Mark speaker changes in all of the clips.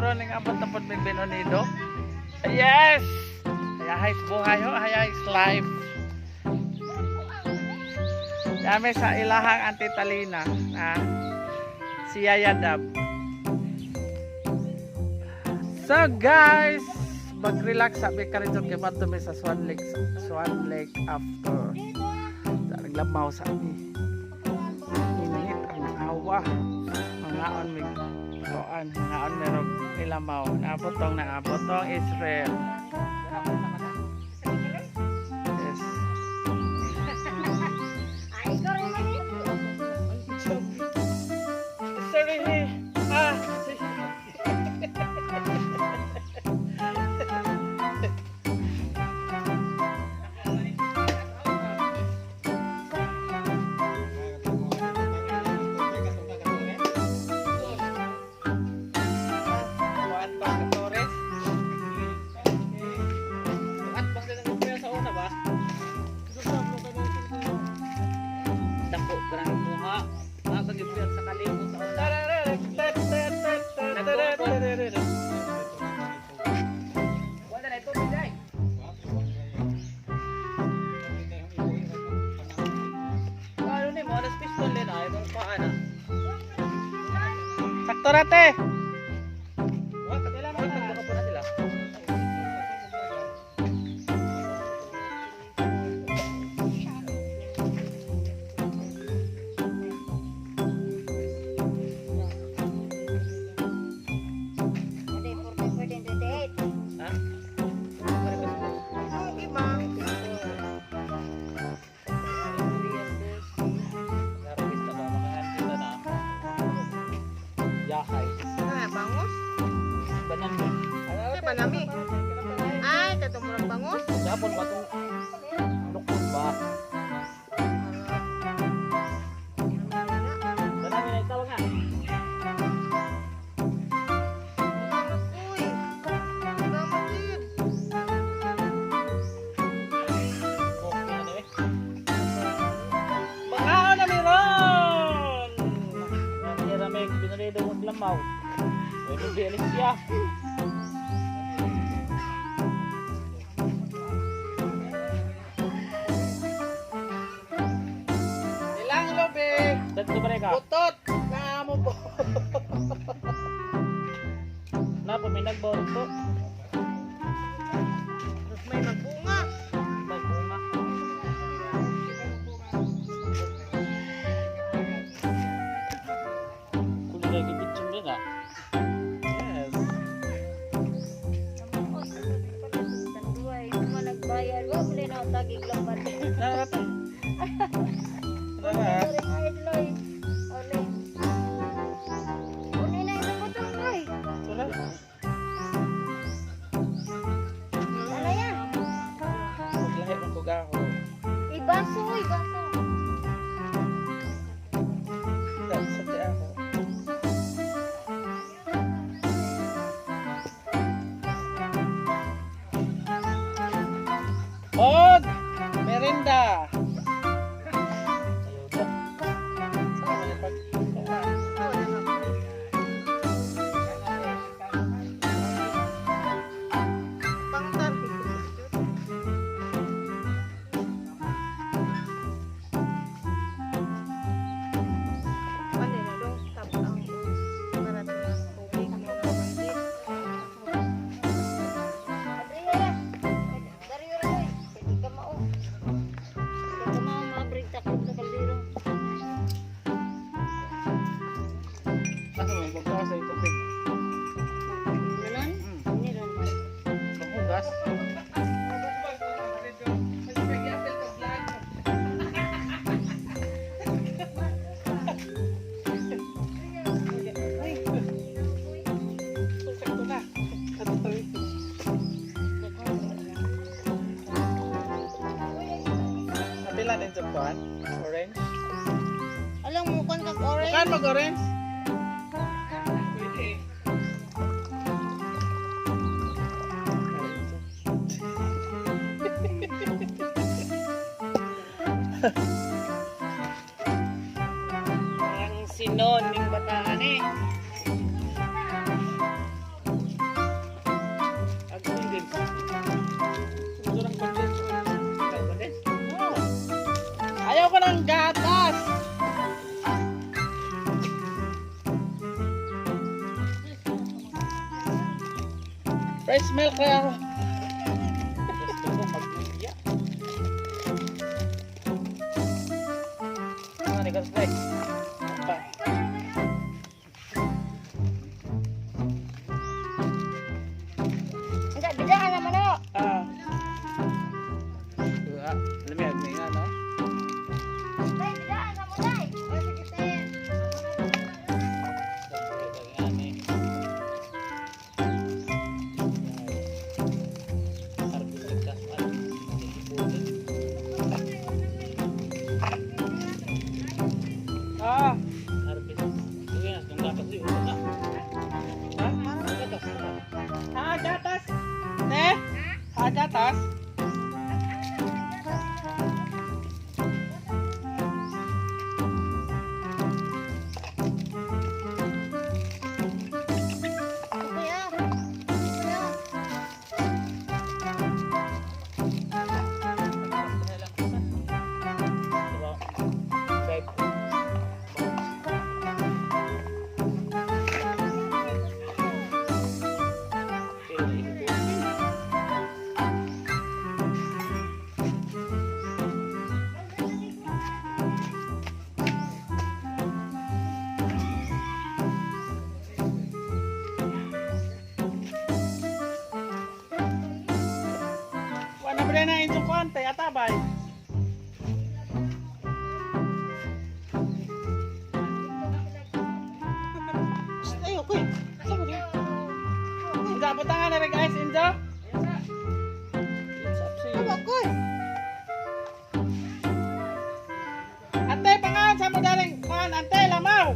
Speaker 1: Ron ning abot na pod mig Binonido. Yes! Hayahay buhay ho, hayahay is life. Dami sa ilahang Antitalina na si Yaya Dab. So guys, mag-relax sabi ka rin kay Bato mi sa Swan Lake after. Sa naglamaw sa mi. Init ang awa. Mangaon mi kuan, mangaon mi rog nilamaw. Naabotong naabotong Israel. Yes.
Speaker 2: Ay, ikaw rin man eh.
Speaker 1: Sorry. Ah. Kuan pa ka, Torres.
Speaker 3: At basta nang kuya sa una ba? Dako parang muha. Mga kagibuyag sa kalimo sa una. Wala na ito bijay. Ano ni mo alas pistol din ay mong paana.
Speaker 1: Sakto ra, te.
Speaker 3: Wa kadala mo tagbuka po na sila.
Speaker 2: Hindi, 14, 14, 28.
Speaker 3: Ha?
Speaker 4: Ang iba.
Speaker 3: Narwista ba makahandita na? Yahay.
Speaker 4: Ah, bangos.
Speaker 3: Banami.
Speaker 4: Ay, banami. Ay, katong murag bangos.
Speaker 3: Japon ba itong lukon ba? Banami na ikaw nga.
Speaker 4: Salamat, uy. Salamat, yun.
Speaker 3: Okay na eh.
Speaker 1: Mangaon na mi ron.
Speaker 3: Nangyara may binalido mong lamaw. Pwede bialis siya.
Speaker 1: Ilang lobe.
Speaker 3: Dagto pa rin ka.
Speaker 1: Butot na mo po.
Speaker 3: Na, paminagbaw to.
Speaker 4: Tapos may magbunga.
Speaker 3: May bunga. Kulay gibitsun din ah.
Speaker 1: Yes.
Speaker 2: Tanduay, kung nagbayad, wa mo na ang tagig lang ba?
Speaker 1: Tara, te. Tara.
Speaker 2: Ay, Loy. Ole. Uli na itong butong, Loy.
Speaker 1: Tara.
Speaker 2: Ano yan?
Speaker 1: Maglahi man ko gaho.
Speaker 2: Ibaso, ibaso.
Speaker 1: Sa ti ako. Og merinda.
Speaker 3: Ayaw ta.
Speaker 4: Pangtar. Ano na dong tap ang para tubig mo kabandit.
Speaker 2: Adriya. Dariyo ra, Loy. Pwede ka mao. Pwede ka mao, maabrig taklob sa kaldero.
Speaker 1: Asa man pagkawas sa tubig?
Speaker 2: Nanon? Ini ron.
Speaker 1: Panghugas. Sakto na. Apila din sa kuan? Orange?
Speaker 4: Alam mo kon kag orange.
Speaker 1: Kuan mag orange? Pwede.
Speaker 3: Ang sinon ning bataan eh.
Speaker 1: Fresh milk kaya ako.
Speaker 3: Gusto ko magluya. Ano ni Gas Guys?
Speaker 1: Pa.
Speaker 2: Hindi, bidaan naman ako.
Speaker 1: Ah. Diba?
Speaker 3: Alam mo yan, may nga, no?
Speaker 2: Day, bidaan naman, day. O, sige, te.
Speaker 1: Ah. Ha? Ah, gatas. Ne? Ah, gatas.
Speaker 2: Okay, ah. Okay, ah.
Speaker 1: Wala ba na inyong kuante atabay? Ay, okay. Saan mo niya? Inja, butangan na rin guys, Inja.
Speaker 4: Ako.
Speaker 1: Ante, pangalan sa mo galing. Pangalan, ante, lamaw.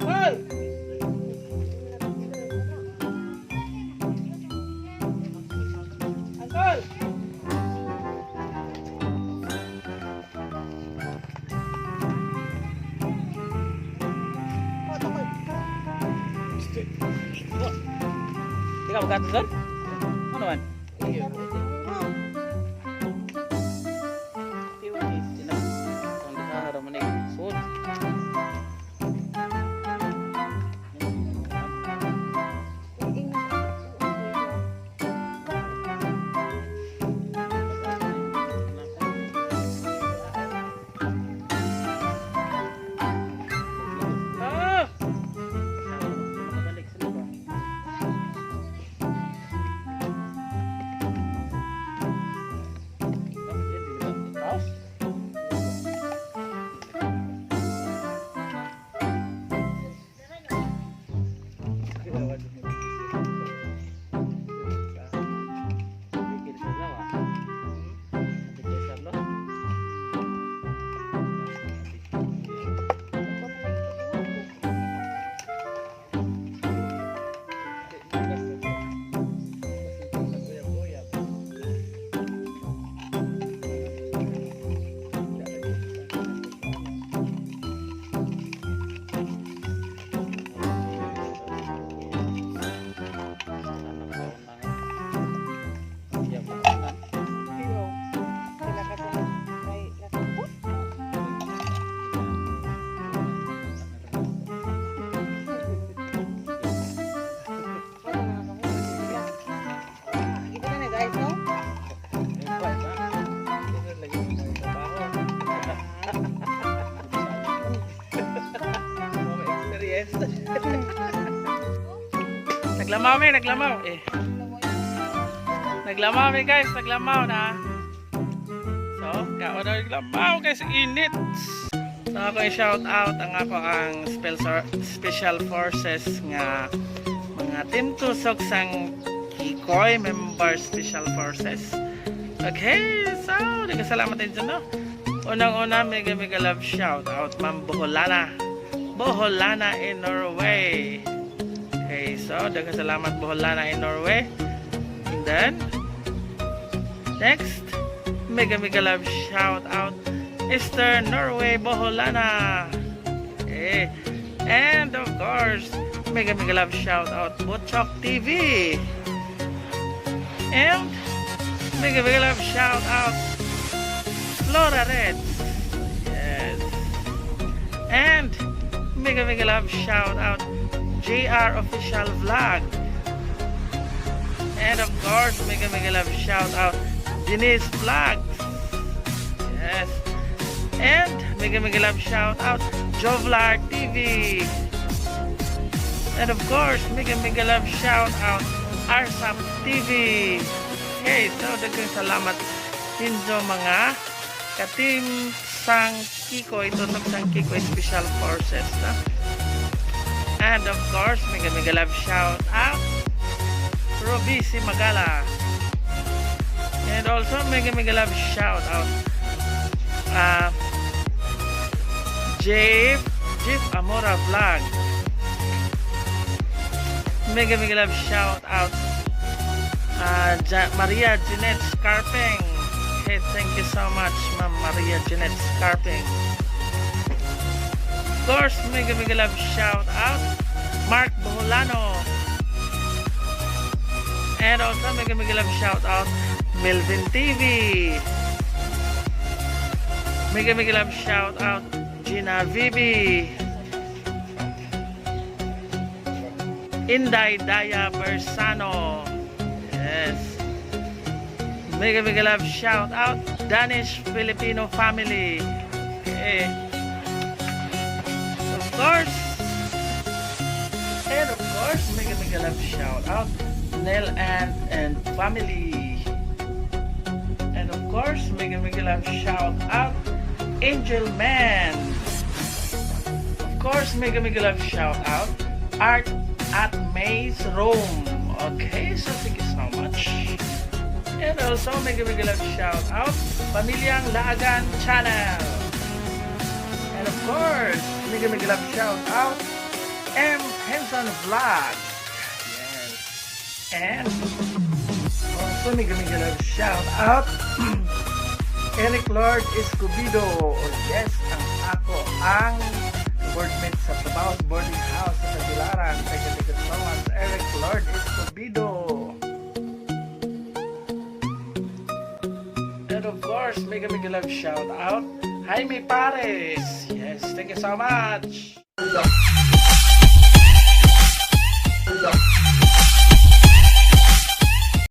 Speaker 1: Hoy! Uncle!
Speaker 3: Ikaw, magkano doon? Ano man?
Speaker 1: Ah!
Speaker 4: Sila ka sa may nakapot. Wala na ako. Sila. Kita na guys, no?
Speaker 1: Naglamaw mi, naglamaw. Eh. Naglamaw mi guys, naglamaw na. So, kaon na naglamaw guys, init. So ako i-shout out ang ako ang special special forces nga mga Team Tusok sang Kikoy member special forces. Okay, so nagkasalamat din dyan, no? Unang-una, mega mega love shout out Ma'am Boholana. Boholana in Norway. Okay, so daghang salamat Boholana in Norway. And then next, mega mega love shout out Eastern Norway Boholana. Okay. And of course, mega mega love shout out Butchok TV. And mega mega love shout out Flora Red. Yes. And mega mega love shout out JR Official Vlog. And of course, mega mega love shout out Denise Vlogs. Yes. And mega mega love shout out Jovlar TV. And of course, mega mega love shout out Arsap TV. Okay, so daghang salamat ninyo, mga ka-team Sang Kiko, ito Sang Kiko Special Forces. No? And of course, mega mega love shout out Ruby Magala. And also, mega mega love shout out Jeff, Jeff Amora Vlog. Mega mega love shout out Maria Jeanette Scarping. Hey, thank you so much, Ma'am Maria Jeanette Scarping. Of course, mega mega love shout out Mark Boholano. And also, mega mega love shout out Melvin TV. Mega mega love shout out Gina Vivi. Inday Daya Bersano. Yes. Mega mega love shout out Danish Filipino family. Okay. Of course. And of course, mega mega love shout out Nel and family. And of course, mega mega love shout out Angel Man. Of course, mega mega love shout out Art at Maze Room. Okay, so thank you so much. And also, mega mega love shout out Pamilyang Laagan Channel. And of course, mega mega love shout out M. Henson Vlog. Yes. And also, mega mega love shout out Eric Lord Escobedo. Oh, yes, ang ako ang boardmate sa Trabaho Boarding House sa Tagbilaran. Thank you so much, Eric Lord Escobedo. And of course, mega mega love shout out Jaime Pares. Yes, thank you so much.